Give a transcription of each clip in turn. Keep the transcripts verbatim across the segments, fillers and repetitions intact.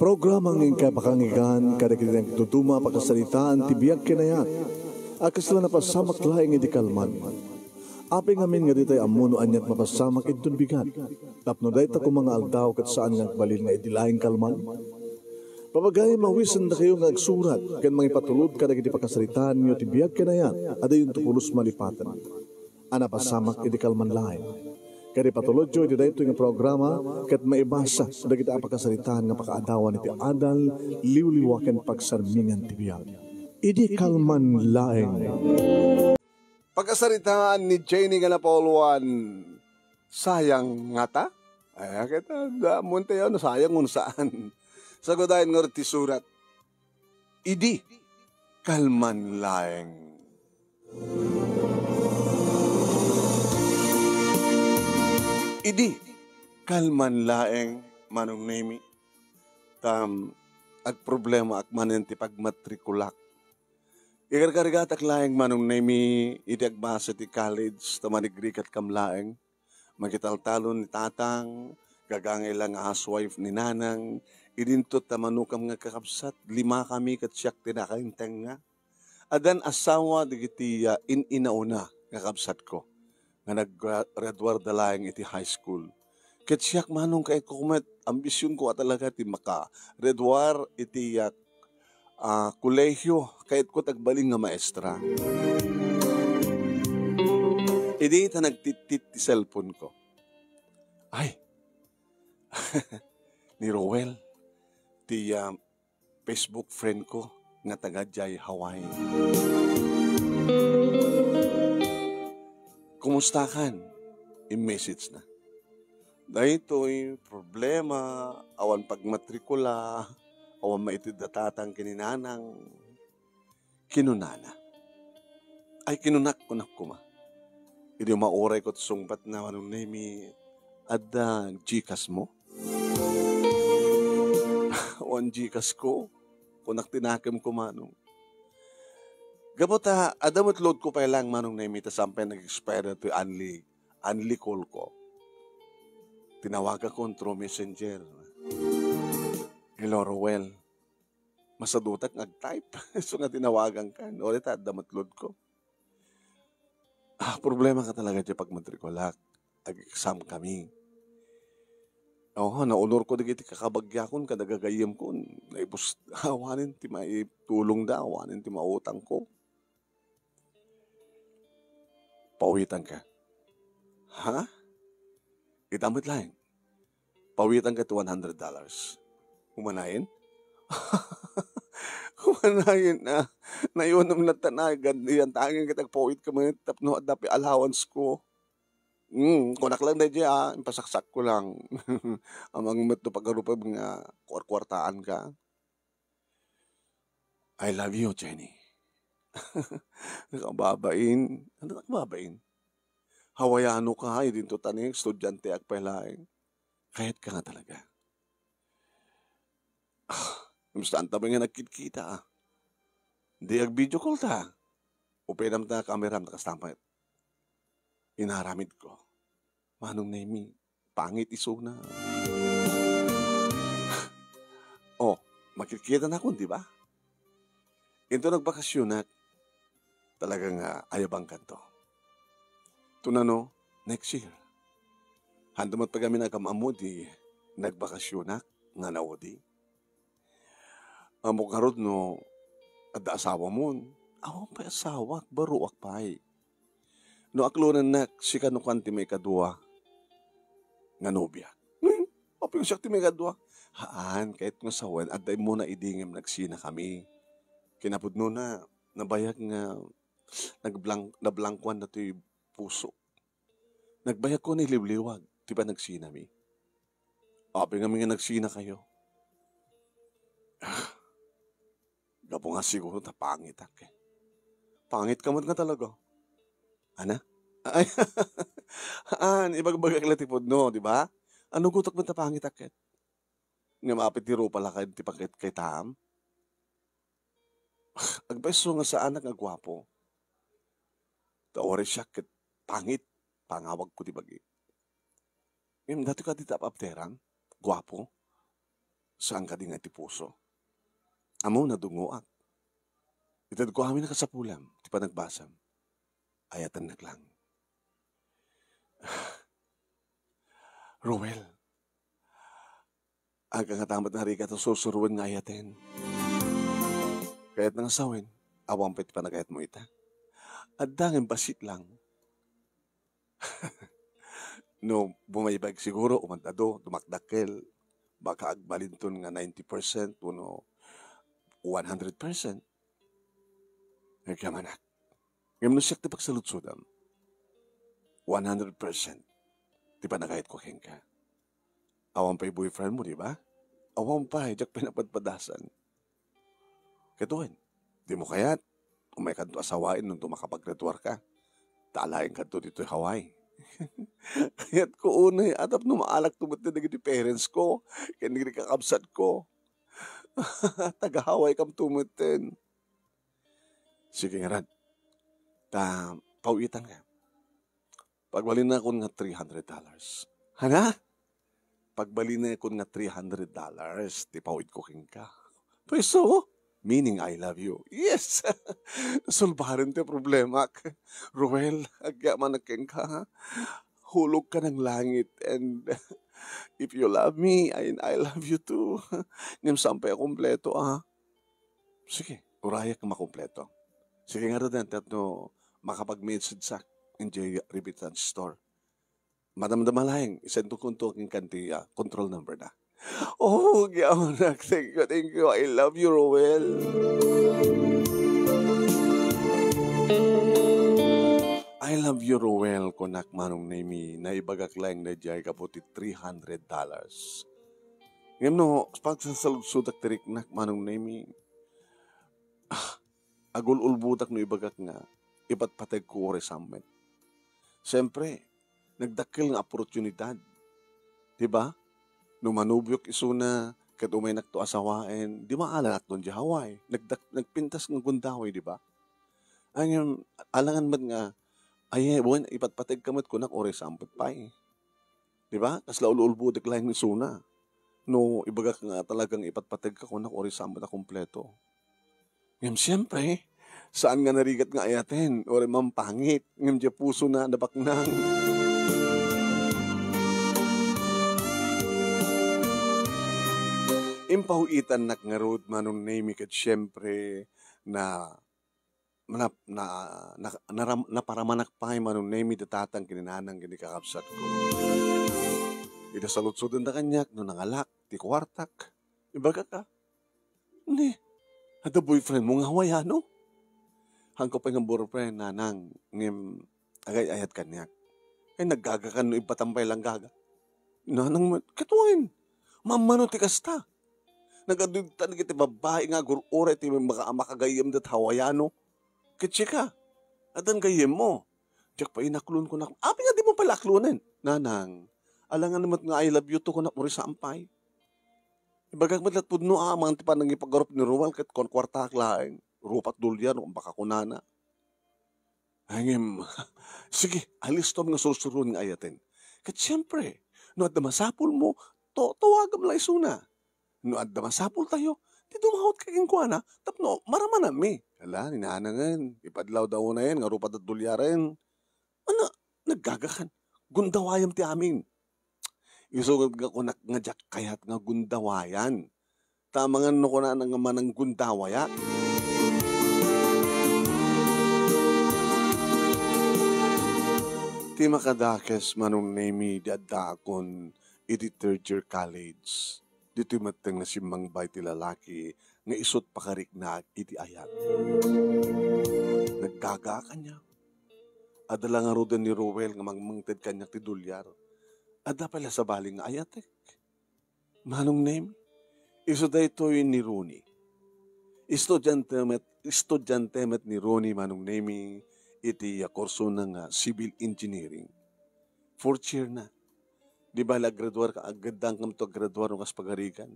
Programa nga inkay pakangigan kadagiti nagduduma a pakasaritaan ti biag ken ayat a kasla napasamak laeng idi kalman. Apay ngamin nga ditay ammo no aniat mapasamak inton bigat. Tapno dayta koma nga aldaw ket saan nga agbalin nga idi laeng kalman. Papagayam, awisendakayo nga agsurat ken mangipatulod kadagiti pakasaritaanyo ti biag ken ayat a dayonto pulos malipaten a napasamak idi kalman laeng. Ket ipatulodyo iti daytoy nga programa ket maibasa dagiti a pakasaritaan nga pakaadawan iti adal, liwliwa ken pagsarmingan ti biag. Idi kalman laeng. Pakasaritaan ni Jenny nga napauloan, Sayang Ngata? Ay, kita, da, munti yun, sayang kung saan. Sagudayan nga ti surat, Idi kalman laeng. Idi kalman laeng, Manong Nemi, tam, agproblemaak manen ti pagmatrikulak. Igargarigatak laeng, Manong Nemi, iti agbasa ti college, ta manigrikat kam laeng. Makitaltalon ni Tatang, gagangay la nga housewife ni Nanang, idinto ta manukam nga kakabsat, lima kami ket siak ti nakaintengnga. Addan asawa dagiti, ah, in-inauna nga kabsatko nga naggra-, graduarda laeng iti high school. Ket siak, Manong, kayatko met, ambisionko a talaga ti maka-graduar iti, ah, ah, kolehiyo, kayatko ti agbalin nga maestra. Idi ta nagtittit ti cellphone ko. Ay! Ni Roel, ti, ah, Facebook friend ko nga taga diay Hawaii. "Kumusta kan?" i-message na. Daytoy problema, awan pagmatrikula, awan maitedda Tatang ken ni Nanang. Kinunana. Ay, kinunak, kunak koma. Idi umaurayko ti sungbatna, Manong Nemi, "Adda Gcash mo?" "Awan Gcash ko," kunak ti nakemko, Manong. Gapu ta, adda met load ko pay laeng, Manong Nemi, ta saan pay nag-expire ti unli-, unli call ko. Tinawagakon through messenger. "Hello, Roel. Masadutak nga ag-type." Isu nga tinawagankan. Uray ta adda met load ko. Ah, problema ka talaga diay pagmatrikulak. Ag-exam kami. Oo, naunor ko dagiti kakabagiakon kada gagayyemkon. Naibus-, awanen ti maitulongda, awanen ti mautangko. Pawitanka. Ha? Ita met laeng. Pawitanka ti one hundred dollars. Umanayen? Umanayen na. Nayunom na ta na. Gan-, yan tanging kita agpawitka met tapno adda pay allowance ko. Hmm, kunak lang daydiay, ah. Impasaksak ko lang. Amangan met no pagarup nga kuarkuartaan ka. "I love you, Jenny." Nakababain. Ano nakababain? Hawaiano ka, idinto ta ni estudianteak pay laeng. Kayatka nga talaga. Ah, imbes ta anta pay nga nagkitkita, ah. Di ag-video call ta. Upenam ta kameram ta kasta met. Inaramidko. Manong Nemi, pangit isuna. Oh, magkitkitanakon, di ba? Inton nagbakasionak, talaga nga ayabangkanto. Tunano, next year. Haanto met pay kami nakam-ammo di nagbakasionak nga naudi. Ammok ngarud no adda asawamon. Awan pay asawak, baruak pay. No aklonennak, sika no kan ti maikadua nga nobiak. Hmm? Apay nga siak ti maikadua? Haan, kayat nga sawen, adda immuna idi ngem nagsinakami. Kinapudnona, nabayag nga nagblang-, nablangkuan na toy puso. Nagbayagko nga iliwliwag ti panagsinami. Apay ngamin nga nagsinakayo? Ah, gapu nga siguro ta pangitak, eh. Pangit ka met nga talaga. Ana? Ay, aan, ibagbagak la ti pudno, di ba? Ano gutok met ta pangitak ket? Ngem apay ti rupa la ket ti pakit-, kitaam? Agpaiso nga saanak nga guapo. Ta uray siak ket pangit, pangawagko ti bagi. Ngem datoy kadi ti apteram, guapo. Saan kadi nga iti puso? Ammom, nadungoak. Itedko amin a kasapulam ti panagbasam. Ayatennak lang. Ruel, agka nga ta met narigat a sursuroen nga ayaten. Kayatna nga sawen, awan pay ti panagayatmo ita. Adda nga bassit lang. No bumaybaeg siguro, umadado, dumakdakkel, baka agbalinton nga ninety percent wenno one hundred percent. Agyaman, anak. Ngem no siak ti pagsaludsodam, one hundred percent ti panagayatko kenka. Awan pay boyfriend mo, di ba? Awan pay, diak pay napadpadasan. Ket wen, dimo kayat? Umaykadto a sawaen no makapaggraduar ka. Ta alaenkanto ditoy Hawaii. Kayatko unay a tapno maalakto met dagiti parents ko ken dagiti kakabsat ko. Taga-Hawaii kamto metten. Sige ngarud. Ta, pawitanka. Pagbalinakon nga three hundred dollars. Hana? Pagbalinakon nga three hundred dollars ti pawidko kenka. Pweso? Meaning, I love you. Yes! Nasolbaren ti problemak. Ruel, agyamanak kenka, ha? Hulogka nang langit, and if you love me, I, I love you too. Ngem saan pay a kompleto, ah. Sige, urayak nga makompleto. Sige ngaruden, tapno makapag-message-ak idiay remittance store. Madamdama laeng, isendko kunto kenka ti, ah, control number na. Oh, agyamanak. Thank you, thank you. I love you, Roel. I love you, Roel, kunak, Manong Nemi. Naibagak laeng daydiay gapu ti three hundred dollars. Ngem no, pagsasaludsodak ti riknak, Manong Nemi, ah, agul-ulbodak no ibagak nga ipatpategko uray saan met. Siempre, nagdakkel nga oportunidad. Di ba? No manubiok isuna, ket umaynakto a sawaen, di maalanakton di Hawaii. Nagdak-, nagpintas nga gundaway, di ba? Ay, ngem, alangan met nga, ay, wen, ipatpategka met kunak, uray saan met pay. Di ba? Kasla ul-ulbodek laeng isuna. No, ibagak nga talagang ipatpategka kunak, uray saan met a kompleto. Ngem siempre, saan nga narigat nga ayaten, uray mampangit, ngem diay pusona, nabaknang. Impaw-itannak ngarud, Manong Nemi, ket siempre, na, na, na, na, naram-, naparamanak pay, Manong Nemi, da tatang ken ni nanang ken ni kakabsatko. Ida saludsodenda kaniak no nangalak ti kuartak. Ibagak a, "Ni, adda boyfriend mo nga Hawaiano?" "Haanko pay nga boyfriend, nanang, ngem agay-ayat kaniak." "Ay, naggagakan no ibbatam pay langgaga." "Nanang met, ket wen, mammano ti kasta? Nagadutan iti babbai nga agur-uray ti maka-, makagayyem dat Hawaiano. Ket sika, addan gayyemmo." "Diak pay inaklon," kunak. "Apay nga dimo pay la aklonen?" "Nanang, alangan met nga I love you to," kunak, "uray saan pay." Ibagak met la't pudno a amangan ti panangipagarup ni Ruel ket kuarkuartaak laeng. Rupat dolyar, no baka kunana. Ay, ngem, sige, alistom nga sursuroen nga ayaten. Ket siempre, no adda masapulmo, to-, tawagam la isuna. No adda masapultayo, ti dumawat ka kenkuana tapno maramananmi. Ala, ni nanangen, ipadlaw da unayen nga rupat da dolyaren. Ano, naggagakan. Gundawayam ti amin. Isu nga kunak nga diak kayat nga gundawayan. Ta amangan no kunana nga mananggundawayak. Ti makadakes, Manong Nemi, di addaakon iti third year college. Ditoy metten nga simmangbay ti lalaki nga isut' pakariknaak iti ayat. Naggagaak kaniak. Adda la ngaruden ni Ruel nga mangmangted kaniak ti dolyar. Adda pay la sabali nga ayatek. Manong Nemi, isu daytoy ni Ronnie. Estudiante met, estudiante met ni Ronnie, Manong Nemi, iti kursona nga civil engineering. Fourth year na. Di bale, aggraduar ka, aggaddangkamto aggraduar no kas pagarigan.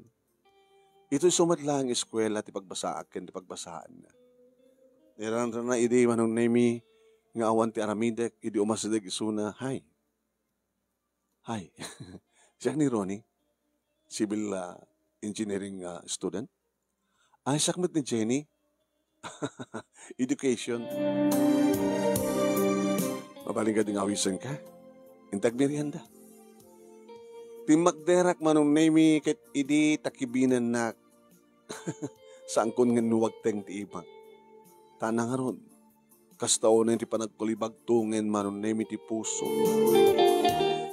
Itoy isu met laeng eskuela ti pagbasaak ken ti pagbasaanna. Iranrana idi, Manong Nemi, nga awan ti aramidek, idi umasideg isuna, "Hay, hay." Siak ni Ronnie. Civil, ah, engineering, ah, student. Ay, siak met ni Jenny. Education. Mabalin kadi nga awisenka? Inta agmerienda. Timmakderak, Manong Nemi, ket idi ta kibinennak, saankon nga inuwagteng ti imak. Ta nangarud, kasta unay ti panagkulibagtongen, Manong Nemi, ti puso.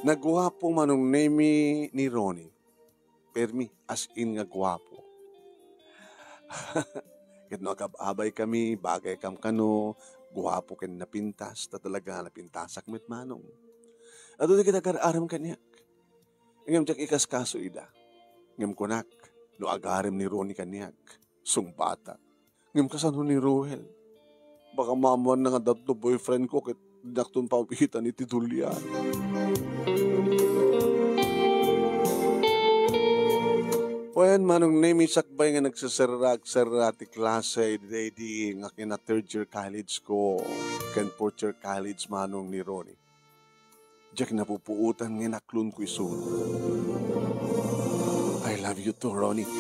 Naguapo, Manong Nemi, ni Ronnie. Permi, as in nga guapo. Ket no agab-abaykami, bagaykam kano, guapo ken napintas, ta talaga napintasak met, Manong. Adu dagiti agar-arem kaniak. Ngem diak ikaskaso ida. Ngem kunak, no agarem ni Ronnie kaniak, sungbatak. Ngem kasano ni Ruel? Baka maammoanna nga datno boyfriend ko ket dinakton pawitan iti dulyar. Wen, Manong Nemi, sakbay nga nagseserra, agserra ti klase, idi, idi nga kina third year college ko, ken fourth year college, Manong, ni Ronnie. Diak napupuotan nga inaklonko isu. I love you too, Ronnie.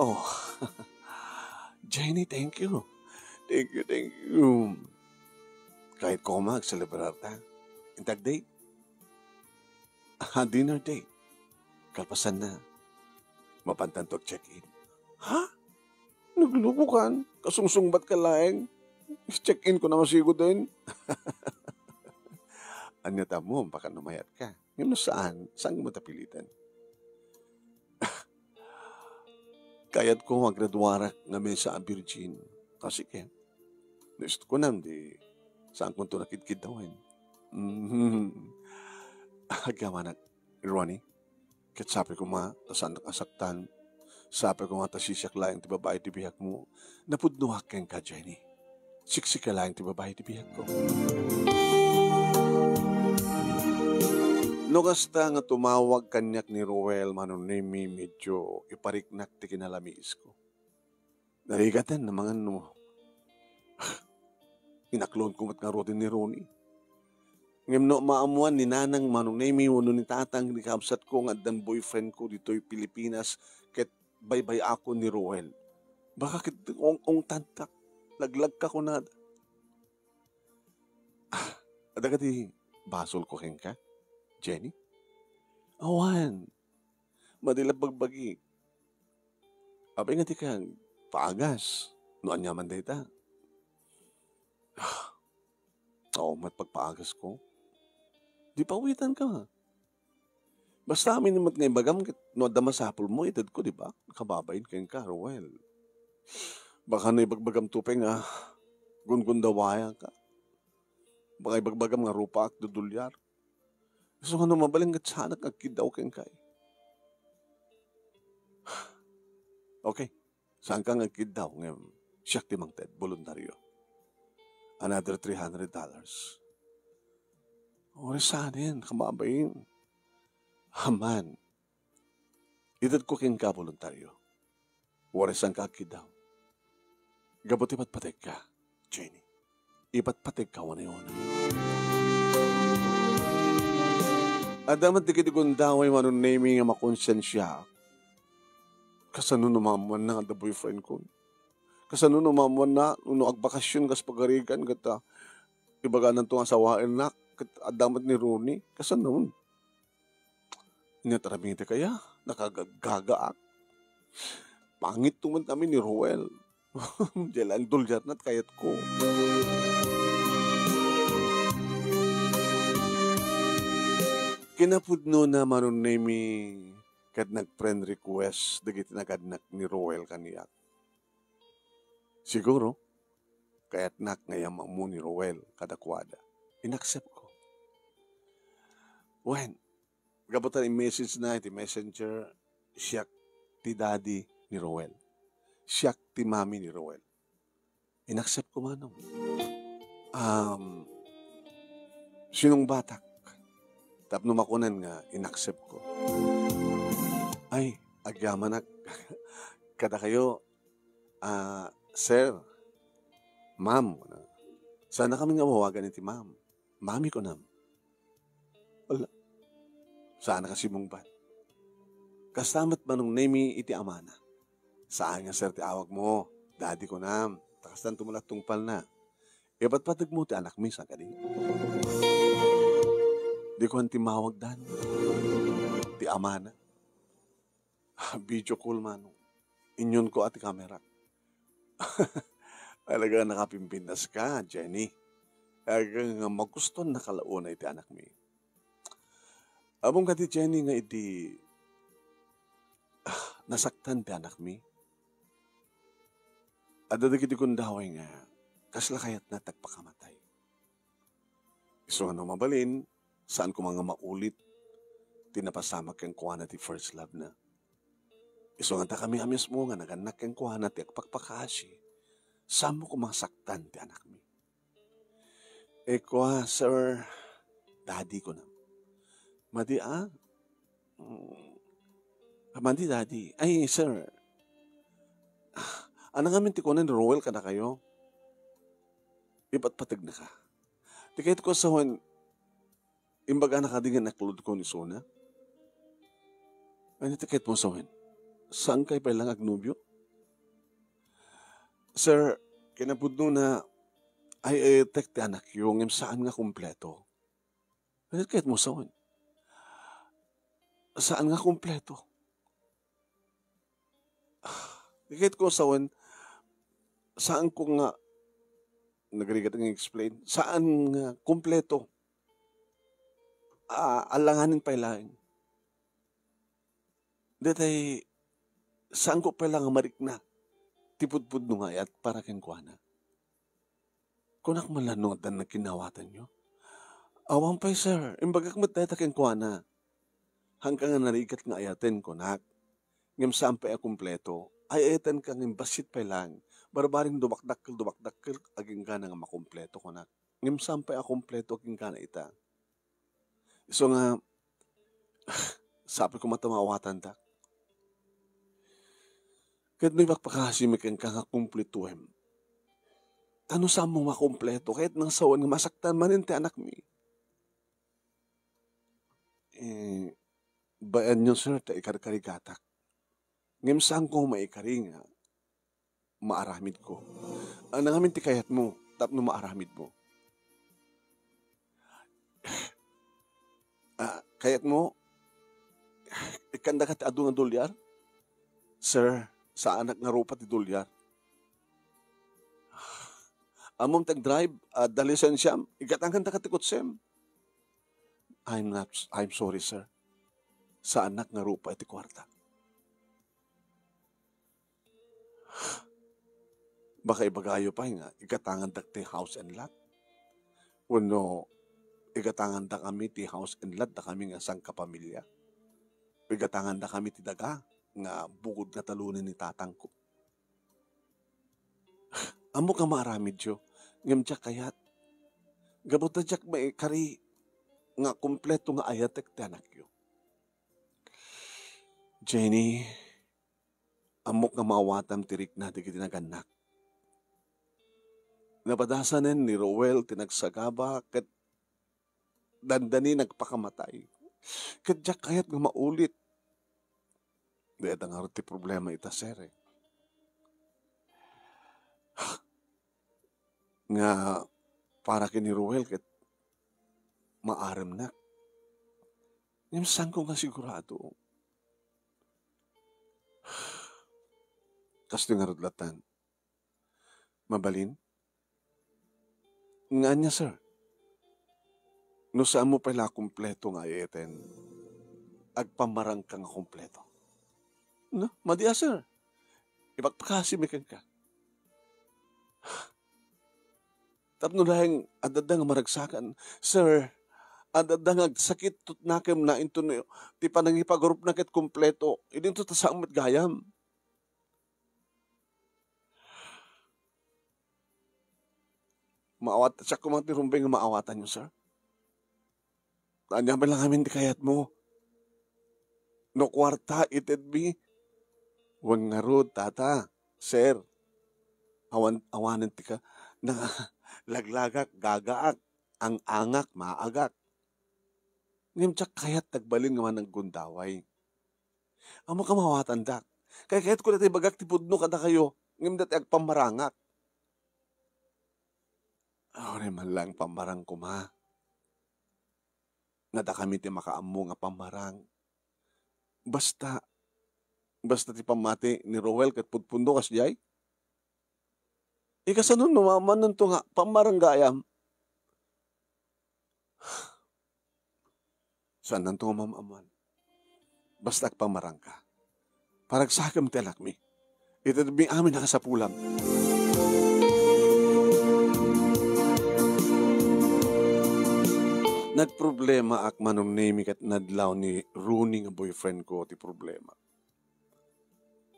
Oh, Jenny, thank you. Thank you, thank you. Kayatko koma agselebrarta. Inta agdate? Ah, dinner date. Kalpasanna, mapantanto ag-check-in. Ha? Naglukokan? Kasungsungbatka laeng? Check-in ko na masigud din. Ania ta mo, baka namayat ka. Ngem no saan, saan mo ta pilitan? Kayatko nga agraduarak nga misa a virgin. O, sige. No isto ko nan, di saan kunto nakidkiddawen. Mhm. Agyamanak, Ronnie. Ket sapay koma ta saannak a saktan. Sapay koma ta sisiak laeng ti babai ti biagmo. Napudnoak kenka, Jenny. Siksika laeng ti babai ti biagko. No kasta nga tumawag kaniak ni Ruel, Manong Nemi, medyo ipariknak ti kinalamiisko. Narigaten na mangan no inaklonko met ngaruden ni Ronnie. Ngem no maammoan ni nanang, Manong Nemi, wenno ni tatang ni kabsatko nga addan boyfriendko ditoy Pilipinas ket baybay-akon ni Ruel, baka ket ong-ongtantak, laglagka kunada. Ah, adda kadi basolko kenka, Jenny? Awan. Madi la bagbagi. Apay nga dika paagas no aniaman dayta? Ah, awan met pagpaagasko. Di pawitanka. Basta amin met nga ibagam ket no adda masapulmo, itedko, di ba? Kababain kenka, Ruel. Baka no ibagbagamto pay nga gunggundawayaka. Baka ibagbagam nga rupaak dudulyar. Isu nga no mabalin ket saanak nga agkiddaw kenka. Okay. Saanka nga agkiddaw, ngem siak ti mangted, boluntario. Another three hundred dollars. Uray saanen, kababain. Aman. Itedko kenka, boluntario. Uray saanka agkiddaw. Gapu ti patpategka, Jenny. Ipatpategka, wanayon. Adda met dagiti gundaway, Manong Nemi, nga makonsensiaak. Kasano no maammoanna nga adda boyfriendko? Kasano no maammoanna no agbakasyon kas pagarigan ket, ah, ibagananto nga asawaennak ket adda met ni Ronnie? Kasano? Ania ti aramidek aya? Nakagaggagaak. Pangitto met amin ni Ruel. Diay laeng dolyarna ti kayatko. Kinapudnona, Manong Nemi, ket nag-friend request dagiti nagannak ni Ruel kaniak. Siguro, kayatnak nga immammo ni Ruel kadakuada. Inaccept ko. Wen, gapu ta i-message na iti messenger, siak ti daddy ni Ruel. Siak ti mami ni Ruel. Inaccept ko, Manong. Um, sinungbatak. Tapno makunan nga inaccept ko. Ay, agyamanak. Kadakayo, ah, sir, ma'am. Saannakamin nga awawagan iti ma'am. Mami, kunam. Ala, saannak a simungbat. Kasta met Manong Nemi iti amana. Saan nga sir ti awagmo, Daddy kunam. Ta kastan tumula tungpalna. Ipatpateg mo ti anakmi, saan kadi? Di ko antimmawag dan. Ti amana. Video call, Manong. Inyonko a ti kamera. Talaga nakapimpintas ka, Jenny. Talaga nga magustuhan na kalauna iti anakmi. Ammom kadi, Jenny, nga idi nasaktan ti anakmi. Adda dagiti gundaway nga kasla kayatna ti agpakamatay. Isu nga no mabalin, saan koma nga maulit ti napasamak kenkuana ti first love na. Isu nga ta kami a mismo nga nagannak kenkuana ti agpakpakaasi, saanmo koma saktan ti anakmi. Ikua, "Sir, Daddy," kuna. "Madi a?" "Mm. Madi, Daddy. Ay, sir. Ania ngamin ti kuna ni Roel kadakayo? Ipatpategnaka. Ti kayatko sawen, imbagana kadi nga naklodko ni Sona? Ania ti kayatmo sawen? Saan kay pay lang agnobio?" "Sir, kinapudno na ay-ayetek ti anakyo ngem saan nga kompleto." Ket kayatmo sawen, saan nga kompleto. Ket kayatko sawen, saan ko nga, nagrigat nga explain, saan nga kompleto. Ah, alanganin pay laeng. Detay, saan ko pay lang nga marikna ti pudpudno nga ayat para kenkuana. Kunak man la no addan nagkinnawatanyo? Awan pay, sir. Imbagak met dayta kenkuana. Haanka nga narigat nga ayaten, kunak. Ngem saan pay a kompleto. Ay-ayatenka ngem bassit pay laeng. Barbareng dumakdakkel, dumakdakkel, agingga nga makompleto, kunak. Ngem saan pay a kompleto agingga ita. Isu nga, sapay koma ta maawatandak. Ket no ipakpakasimi kenka nga kumpletoem, ta no saanmo makompleto, ket nang sawen nga masaktan manen ti anakmi. Eh, bayanyo, sir, ta ikarkarigatak. Ngem saanko maikari nga maaramidko. Ania ngamin ti kayatmo tapno maaramidmo? Ah, kayatmo, ikkandaka ti adu nga dolyar? Sir, saanak nga rupa ti dolyar. Ammom ti agdrive, adda lisensiam, igatangandaka ti kotsem. I'm not, I'm sorry, sir. Saanak nga rupa iti kuarta. Baka ibagayo pay nga igatangandak ti house and lot. Wenno igatangandak kami ti house and lot dakami nga sangkapamilya. Igatangandakami ti daga nga bukod nga talunen ni tatangko. Ammok nga maaramidyo, ngem diak kayat. Gapu ta diak maikari nga kompleto nga ayatek ti anakyo. Jenny, ammok nga maawatam ti rikna dagiti nagannak. Napadasanen ni Roel ti nagsagaba ket dandani nagpakamatay. Ket diak kayat nga maulit. Dayta ngarud ti problema ita, sir, eh. Nga para ken ni Roel ket maaremnak. Ngem saanko nga sigurado. Kastoy ngarud latan. Mabalin? Nga ania, sir? No saanmo pay la kompleto nga ayayten, agpammarangka nga kompleto. No? Madi a, sir. Ipakpakasimi kenka. Tapno laeng, adda nga maragsakan, "Sir, adda nga agsakit ti tutnakemna inton ti panangipagurupna ket kompleto. Idinto ta saan met gayam." Maawat, siak koma ti rumbeng nga maawatanyo, sir. Ania met lang amin ti kayatmo? No kuarta, itedmi. Wen ngarud, tata, sir, awan, awanen ti ka, na, laglagak, gagaak, ang-angak, maagak. Ngem diak kayat ti agbalin nga managgundaway. Ammok a mawatandak. Kay kayatko dayta ibagak ti pudno kadakayo, ngem dayta agpammarangak. Uray man laeng pammarang koma. Nadakami ti makaammo nga pammarang. Basta, basta ti pammati ni Roel ket pudpudno kasdiay. Ikasano no maamannanto nga pammarang gayam? Saannanto nga maam-ammoan. Basta agpammarangka. Paragsakem ti anakmi. Itedmi amin a kasapulam. Nagproblemaak, Manong Nemi, ket nadlaw ni Rooney nga boyfriend ko ti problema.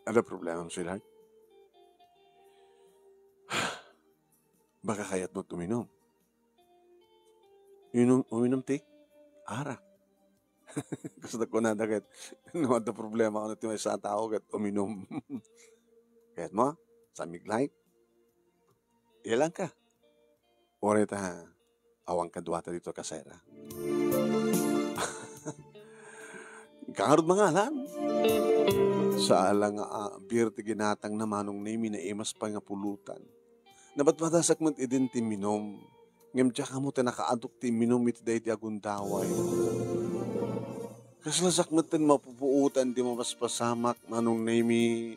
Adda problemam, sweetheart? Baka kayatmo uminom? Inum-, uminom ti arak. Kasta kunada ket, no adda problema kano ti maysa a tao ket uminom. Kayatmo? San Mig Light? Ilan ka? Uray ta, awan kaduata dito kasera. Kangarod mangalan? Saan la nga, ah, beer ti ginatangna, Manong Nemi, naimas pay nga pulutan. Nabatbatasak met idin ti imminum. Ngem diak ammo ti nakaadok ti imminum iti daydi a gundaway. Kasla siak metten mapupuotan ti mapaspasamak, Manong Nemi,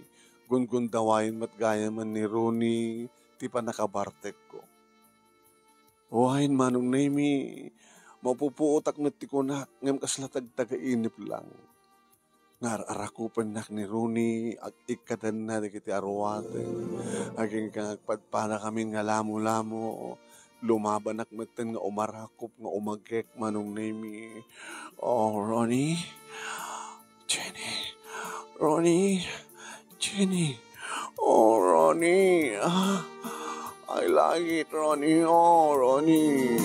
gungundawayen met gayamen ni Rooney ti pannakabartekko. Wen, Manong Nemi, mapupuotak met ti kunak, ngem kasla tagtagainep lang. Nga ar-arakupennak ni Rooney, ag-ikkadanna dagiti aruaten. Agingga nga agpadpadakamin nga lamo-lamo, lumabanak metten nga umarakop nga umagek, Manong Nemi. Oh, Rooney? Jenny. Rooney. Jenny. Oh, Rooney. Ah, I like it, Rooney. Oh, Rooney.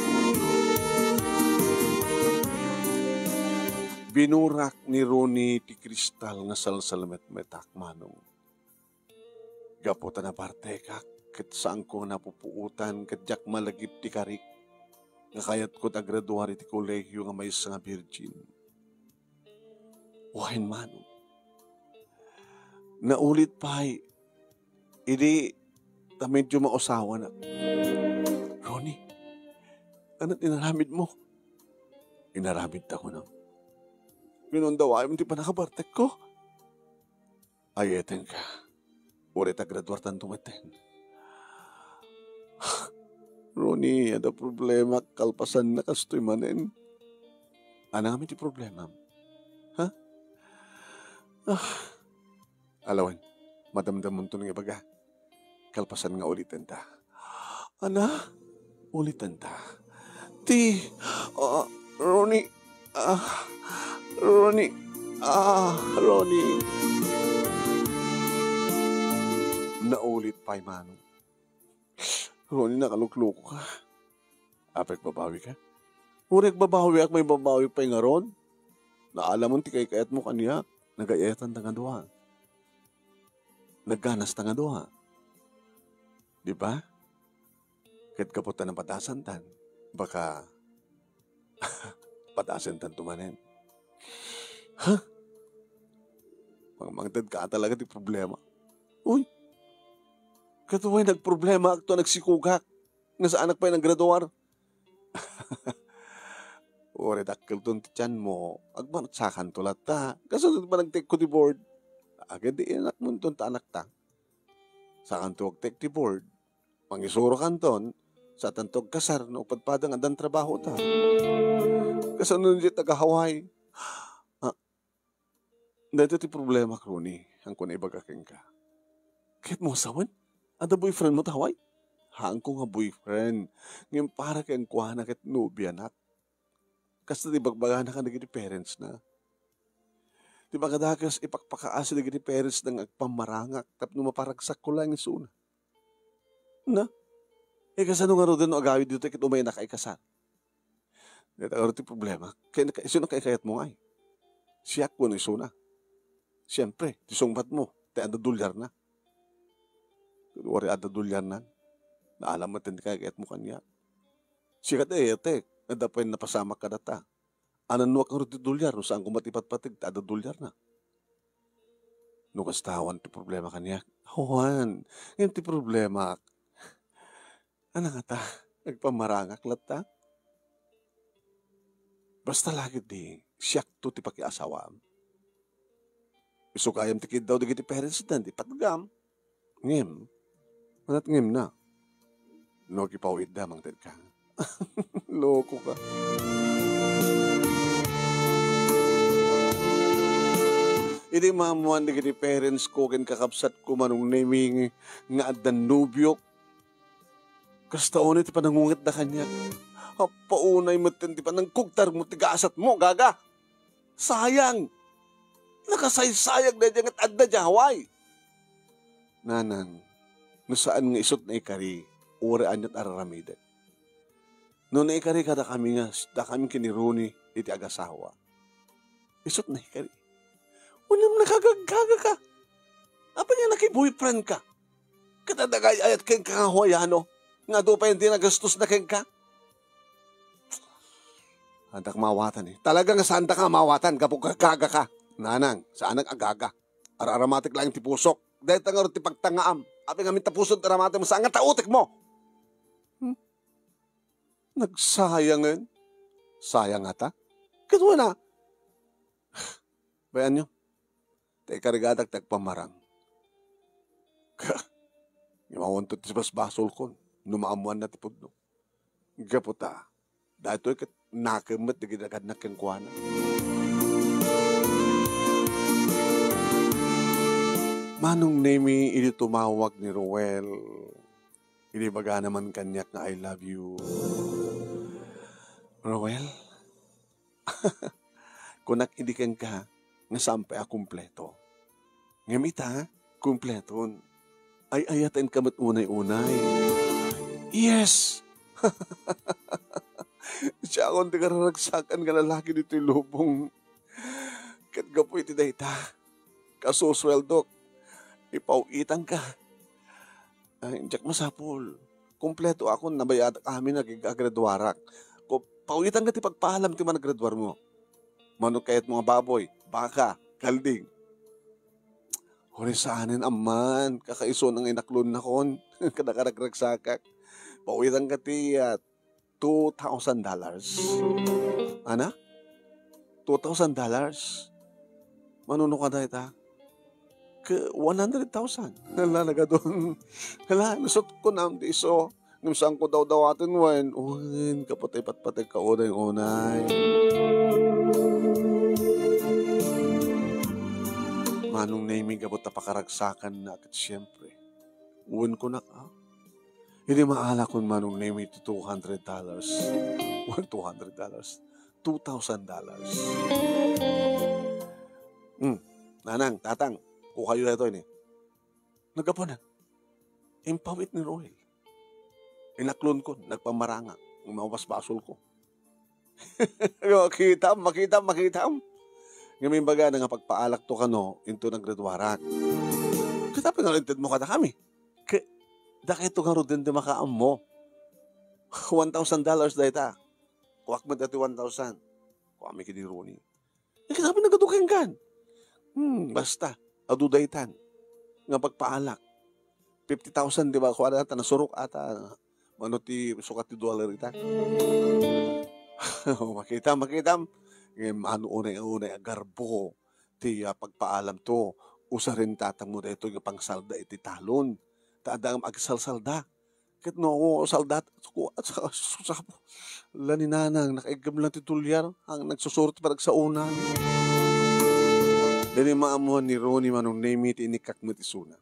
Binurak ni Rooney ti kristal nga salsalmetmetak, Manong. Gapu ta nabartekak, ket saanko nga napupuotan, ket diak malagip ti karik nga kayatko ti agraduar iti kolehiyo nga maysa nga virgin. Wen, Manong. Naulit pay, idi ta medyo mausawanak. Rooney, ania ti inaramidmo? Inaramidta, kunam. Ginundawaem ti pannakabartekko. Ay-ayatenka. Uray ta graduartanto metten. Rooney, adda problema, kalpasanna kastoy manen. Ania ngamin ti problemam? Ha? Ah. Ala wen, madamdamonto nga ibaga. Kalpasan nga ulitenta. Ania? Ulitenta. Ti, ah, Rooney, ah, Rooney, ah, Rooney. Naulit pay, Manong. Rooney, nakaluklokoka. Apay, agbabawi ka? Uray agbabawiak, maibabawi pay ngarud. Naalaman ti kaikayatmo kaniak. Nagay-ayatanta nga dua. Nagganasta nga dua. Di ba? Ket gapu ta napadasantan, baka padasentanto manen. Ha? Mangmangted ka talaga ti problema. Uy, ket way nagproblemaakto a nagsikogak nga saanak pay naggraduar. Uray dakkelton ti tianmo, agmanutsakanto latta. Kasano ti panagtekko ti board? Agay di inakmonton ta anakta. Sakanto agtek ti board. Mangisurokanton, satanto agkasar no padpada nga addan trabahota. Kasano diay taga-Hawaii? Ah, dayta ti problema, Rooney, haanko nga ibaga kenka. Kayatmo a sawen? Adda boyfriendmo ta Hawaii? Haanko nga boyfriend. Ngem para kenkuana ket nobianak. Kasta ti ibagbagana kadagiti parentsna. Ti makadakes, ipakpakaasi dagiti parentsna nga agpammarangak tapno maparagsakko laeng isuna. Na? Eh, kasano ngaruden no agawid ditoy ket umaynak a ikasar? Dayta ngarud ti problema. Kay naka-, isuna kaikayatmo ngay? Siak wenno isuna? Siempre, ti sungbatmo, ti adda dolyarna. Uray adda dolyarnan, naalam met ti kaikayatmo kaniak. Sika ti ayetek, adda pay napasamak kadata. Anannuak ngarud ti dolyar no saanko met ipatpateg ti adda dolyarna? No kasta, awan ti problema kaniak. Awan. Ngem ti problema, ania ngata, agpamarangak latta? Basta la ketdi, siakto ti pakiasawaam. Isu gayam ti kiddaw dagiti parents dan, di patgam. Ngem, anat ngem na. No, kipaw-itda, mangted ka. Loko ka. Idi maammoan dagiti parents ko ken kakabsat ko, Manong Nemi, nga addan nobiok, kasta unay ti panangungetda kaniak. Appaunay metten ti panangkugtar mo ti gasat mo, gaga. Sayang! Nakasaysayag daydiay nga adda diay Hawaii. Nanang, no saan nga isut naikari, uray aniat a raramidek. No naikari kadakami nga, dakami ken ni Ronnie iti agasawa, isut naikari. Unem, nakagaggaga ka. Apay nga naki-boyfriend ka? Ket adda agay-ayat kenka nga Hawaiano, nga adu pay ti nagastosna kenka? Saandak maawatan, eh. Talaga nga saandak nga maawatan, gapu gaggaga ka. Nanang, saanak agaga. Ar-aramatek laeng ti pusok. Dayta ngarud ti pagtangaam. Apay ngamin ta pusod aramatem, saan nga tautek mo? Hmm? Nagsayangen? Sayang ngata? Ket wen a, bayanyo, ta ikarigadak ti agpamarang. Ka, imawanto ti basbasolkon no maammoanna ti pudno. Gapu ta, daytoy ket nakem met dagiti nagannak kenkuana. Manong Nemi, idi tumawag ni Roel, idi ibagana man kaniak nga, "I love you." Roel, kunak idi kenka nga saan pay a kumpleto. Ngem ita, kumpleton. Ay-ayatenka met unay-unay. Yes! Siakon ti kararagsakan nga lalaki ditoy lubong. Ket gapu iti dayta, kasusweldok, ipaw-itanka. Ay, diak masapul. Kumpleto akon, nabayadak amin a gig-, agraduarak. Ko, pawitan nga ti pagpaalam ti managraduar mo. Mano kayat mo nga baboy, baka, kalding? Huri saanen amman, kakaisuna nga inaklonnakon, kada karagragsakak. Pawitan ka ti, ah, two thousand dollars. Ana? Two thousand dollars? Manuno ka dayta? Ke, one hundred thousand. Hala, nagadun. Hala, nasutkon am ti isu. Ngem saanko dawdawaten wen. Wen, kapatay patpatay ka unay-unay. Manong Nemi, gapu ta pakaragsakanna, ket siempre, wen kunak, ah. Idi maalakon, Manong Nemi, ti two hundred dollars. Wen, two hundred dollars. Two thousand dollars. Hmm. Nanang, tatang, kukayo daytoy ni. Naggapunan. Impawit ni Roel. Inaklonkon, nagpamarangak, mabasbasolko. Makitam, makitam, makitam. Ngem imbagana nga pagpaalakto kano, inton agraduarak. Ket apay nga intedmo kadakami? Ke, dakayto ngaruden ti makaammo. One thousand dollars dayta. Kuak met daytoy one thousand. Kuami ken ni Ronnie. Eh, kitabi nagadu kenkan. Hmm, basta, adu daytan nga pagpaalak. Fifty thousand, di ba? Kuan ata, nasurok ata. Mano ti sukat ti dollar ita? Makita, makita. Ngem mano unay-unay a garbo ti, ah, pagpaalam to. Usaren tatang mo daytoy nga pangsalda iti talon. Ta adda nga agsalsalda. Ket no, saldat, ku-, sa-, sa-, sa-, la ni Nanang, nakaiggem lang ti dolyar, ang nagsusuro ti panagsaonan. Daydi maammoan ni Ronnie, Manong Nemi, ti inikkak met isuna.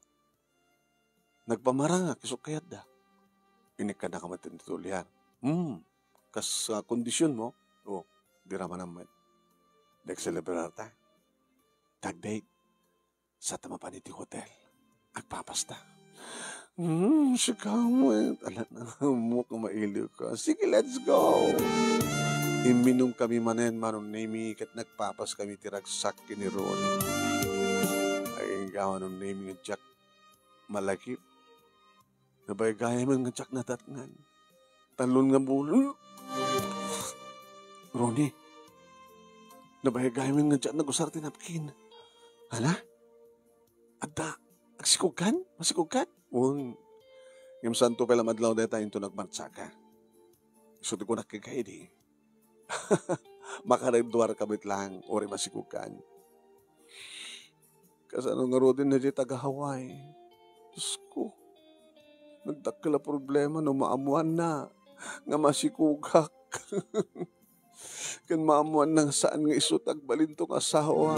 Nagpamarangak, isu kayatda. Inikkannak met ti dolyar. Hmm, kas, ah, kondisyon mo? O, dira man met. Nagselebrar ta. Tagdayeg. Sa ta mapan iti hotel. Agpapasta. Hmm, sika met. Ala, ammok nga mailiw ka. Sige, let's go. Imminum kami manen, Manong Nemi, ket nagpapas kami ti ragsak ken ni Ronnie. Ay, inka, Manong Nemi, nga diak malagip. Nabaygayam nga diak natatngan. Talon nga bulong. Ronnie, nabaygayam nga diak nagusar ti napkin. Hala? Adda, agsikogkan? Masikogkan? Un, ngem saanto pay la madlaw dayta inton agmartsaka. Isu ti kunak kenka idi. Makareduarka met lang, uray masikogkan. Kasano ngaruden daydiay taga-Hawaii? Diosko, nagdakkel a problema no maammoanna nga masikogak. Ken maammoanna nga saan nga isu ti agbalinto nga asawa.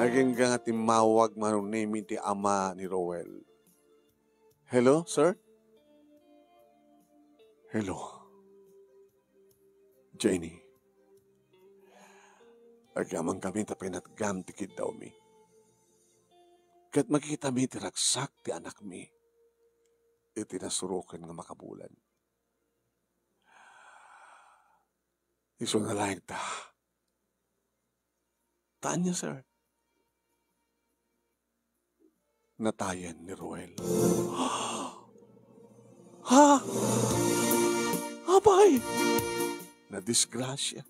Agingga nga timmawag Manong Nemy ti ama ni Roel. "Hello, sir?" "Hello, Jenny. Agyamankami ta pinatgam ti kiddawmi. Ket makitami ti ragsak ti anakmi iti nasuroken nga makabulan. Isuna laeng ta." "Ta ania, sir?" "Natayen ni Roel." Ha? Apay! Nadisgrasia.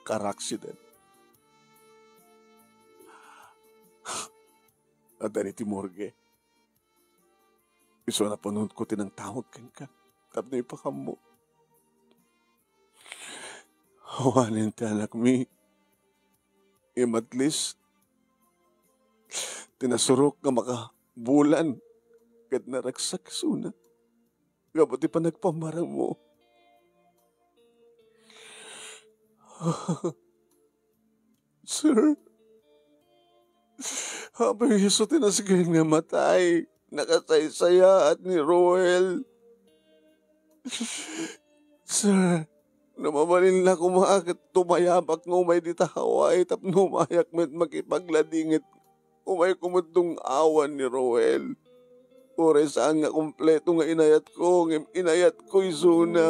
Car accident. Adda iti morgue. Isu a napanunotko ti nangtawag kenka tapno ipakammo. Awanen ti anakmi. Ngem at least, ti nasurok nga makabulan ket naragsak isuna gapu ti panagpammarangmo. Sir, apay isu ti nasken nga matay. Nakasaysayaat ni Roel. Sir, no mabalin la koma ket tumayabak nga umay dita Hawaii tapno umayak met makipagladingit. Umayko met dung-awan ni Roel. Uray saan nga kompleto nga inayatko, ngem inayatko isuna.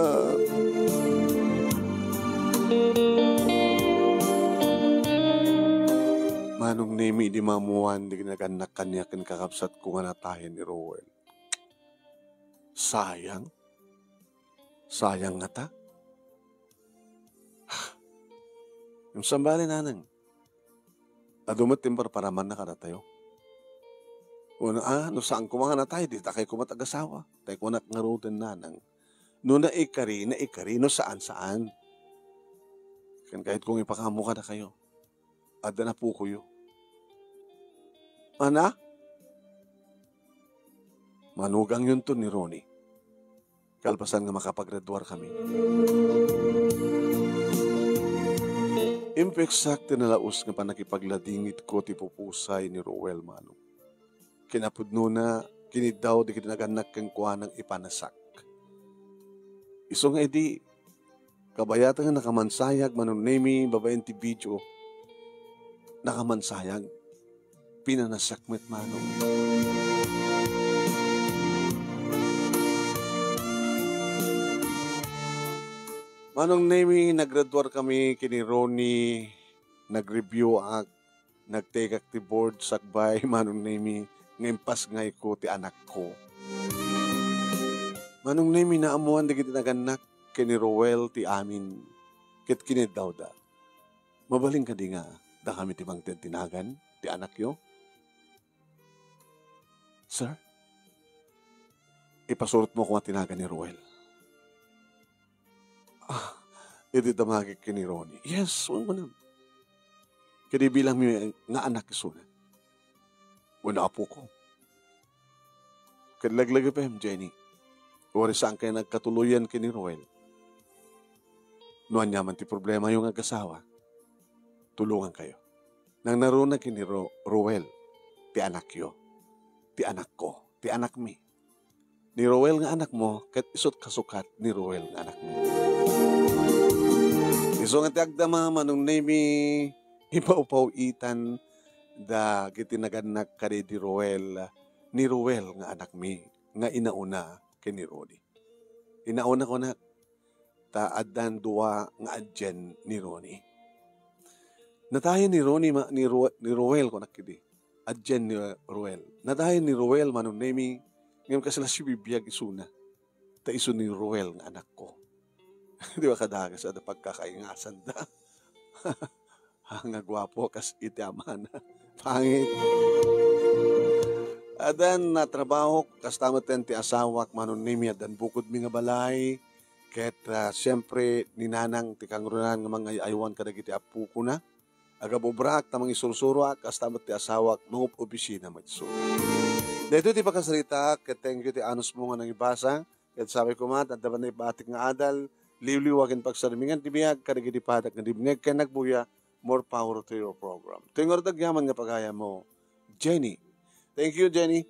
Manong Nemy, idi maammoan ti kinagannak kaniak ken kakabsatko nga natayen ni Roel. Sayang. Sayang ngata. Ngem saan bale, nanang? Adu met ti imparparamanna kadatayo. Wenno, a, no saan koma nga natay, dita kay koma ti agasawa. Tay kunak ngaruden, nanang, no naikari, naikari, no saan, saan. Ken kayatko nga ipakammo kadakayo. Adda napukoyo. Ana? Manugangyonto ni Ronnie kalpasan nga makapaggraduarkami. Impeksak ti nalaus nga pannakipagladingitko ti pupusay ni Roel, manong. Kinapudnona, kiniddaw dagiti nagannak kenkuana nga ipanasak. Isu nga idi, kabayatan nga nakamansayag, Manong Nemy, babaen ti video. Nakamansayag. Pinanasak met, manong. Manong Nemy, naggraduar kami ken ni Ronnie, nag-review ak, nagtekak ti board sakbay, Manong Nemy, nga impasngayko ti anakko. Manong Nemy, naammoan dagiti nagannak ken ni Roel ti amin, ket kiniddawda. Mabalin kadi nga dakami ti mangted ti nagan ti anakyo? Sir, ipasurotmo koma ti nagan ni Roel. Ah, idi damagek ken ni Ronnie. Yes, wen kunam. Kadi bilangmi nga anak isuna. Wenno apoko. Ket laglagipen, Jenny. Uray saan kayo nagkatuloyan ken ni Roel. No ania man ti problemayo nga agasawa, tulongan kayo. Nangnaruna ken ni Ro-, Roel, ti anakyo, ti anakko, ti anakmi. Ni Roel nga anakmo, ket isut kasukat ni Roel nga anakmi. Isu nga ti agdama, Manong Nemy, ipawpaw-itan dagiti nagannak kadi di Roel, ni Roel nga anakmi, nga inauna ken ni Ronnie. Inauna kunak, ta addan dua nga adien ni Ronnie. Natayen ni Ronnie ma-, ni Ro-, ni Roel, kunak idi. Adien ni Roel. Natayen ni Roel, Manong Nemy, ngem kasla sibibiag isuna. Ta isu ni Roel nga anakko. Di ba kadakas, adda pagkakaingasanda? nga guapo kas iti amana. Pangit. Adan na trabaho, kasta met ti asawak, Manong Nemi, addan bukodmi nga balay, ket, ah, siempre, ni Nanang ti kangrunaan nga mangay-aywan kadagiti apokona. Agabubrak ta mangisursuroak, kasta met ti asawak, mangup-opisina met isu. Daytoy ti pakasaritaak, ket thank you ti anusmo nga nangibasa. Ket sabi ko met, adda met naibatik nga adal, liwliwa ken pagsarmingan ti biag, kadagiti padak nga dimngeg ken nagbuya, more power to your program. Ti ngarud agyaman nga pagayammo, Jenny. Thank you, Jenny.